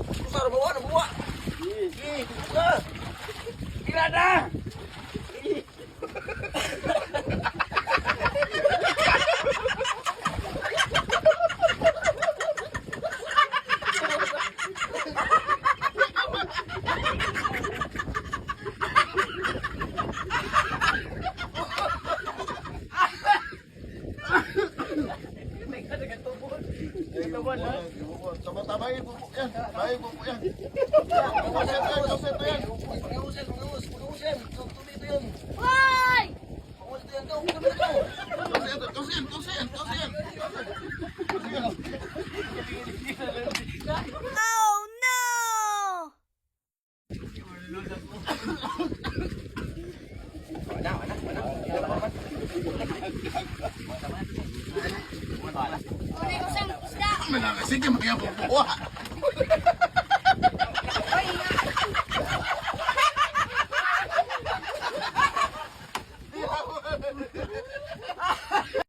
Kusar bawa na bawa. Sige, kusa. Gila na. Tama-tama yung bubo yan. Tayo bubo yan. Kausin yan, kausin to yan. Pag-usin, pag-usin, pag-usin. Tubig ito yan. Hoy! Pag-usin ito yan. Go, tubig ito. Kausin, kausin, kausin, kausin. Oh no! Wala ko sang isda. Sige, mga bubo.